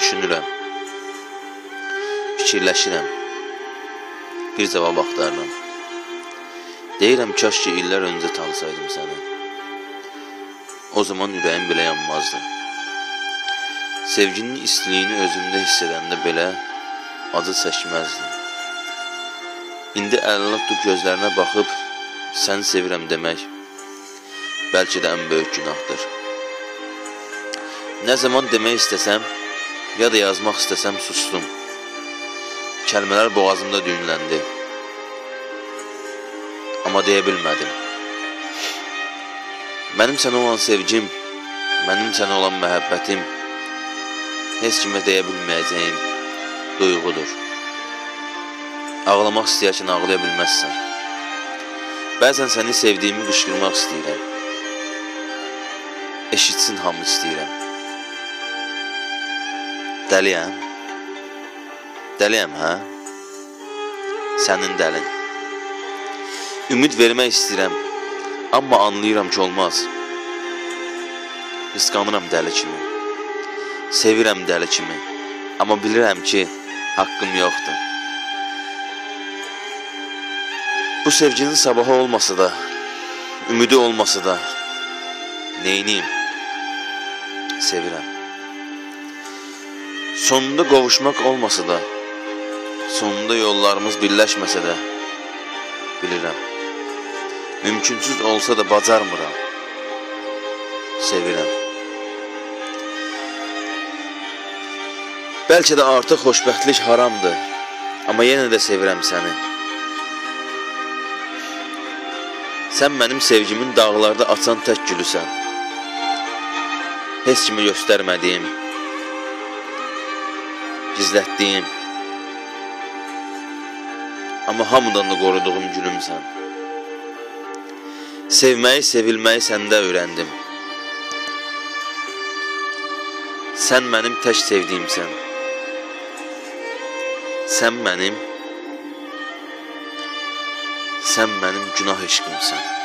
Düşünürəm, fikirləşirəm, bir cavab axtarıram. Deyirəm, kaş ki illər öncə tanısaydım səni. O zaman ürəyim belə yanmazdı. Sevginin istiliyini özümdə hiss edəndə belə acı çəkməzdim. İndi əlinə tutub gözlərinə baxıb səni sevirəm demək bəlkə də ən böyük günahdır. Nə zaman demək istəsəm, ya da yazmaq istəsəm sustum. Kəlmələr boğazımda düyünləndi. Amma deyə bilmədim. Mənim sənə olan sevgim, mənim sənə olan məhəbbətim heç kimə deyə bilməyəcəyim duyğudur. Ağlamaq istəyərkən ağlaya bilməzsən. Bəzən səni sevdiyimi qışqırmaq istəyirəm. Eşitsin hamı istəyirəm. Dəliyəm? Dəliyəm, hə? Sənin dəlin. Ümid vermək istəyirəm, amma anlayıram ki, olmaz. Qısqanıram dəli kimi. Sevirəm dəli kimi. Amma bilirəm ki, haqqım yoxdur. Bu sevginin sabahı olmasa da, ümidi olmasa da, neyniyim? Sevirəm. Sonunda qovuşmaq olmasa da, sonunda yollarımız birləşməsə də, bilirəm. Mümkünsüz olsa da bacarmıram. Sevirəm. Bəlkə də artıq xoşbəxtlik haramdır, amma yenə də sevirəm səni. Sən mənim sevgimin dağlarda açan tək gülüsən. Heç kimə göstərmədiyim, gizlətdiyim, amma hamıdan da qoruduğum gülümsən. Sevməyi, sevilməyi səndə öyrəndim. Sən mənim tək sevdiyimsən. Sən mənim günah eşqimsən.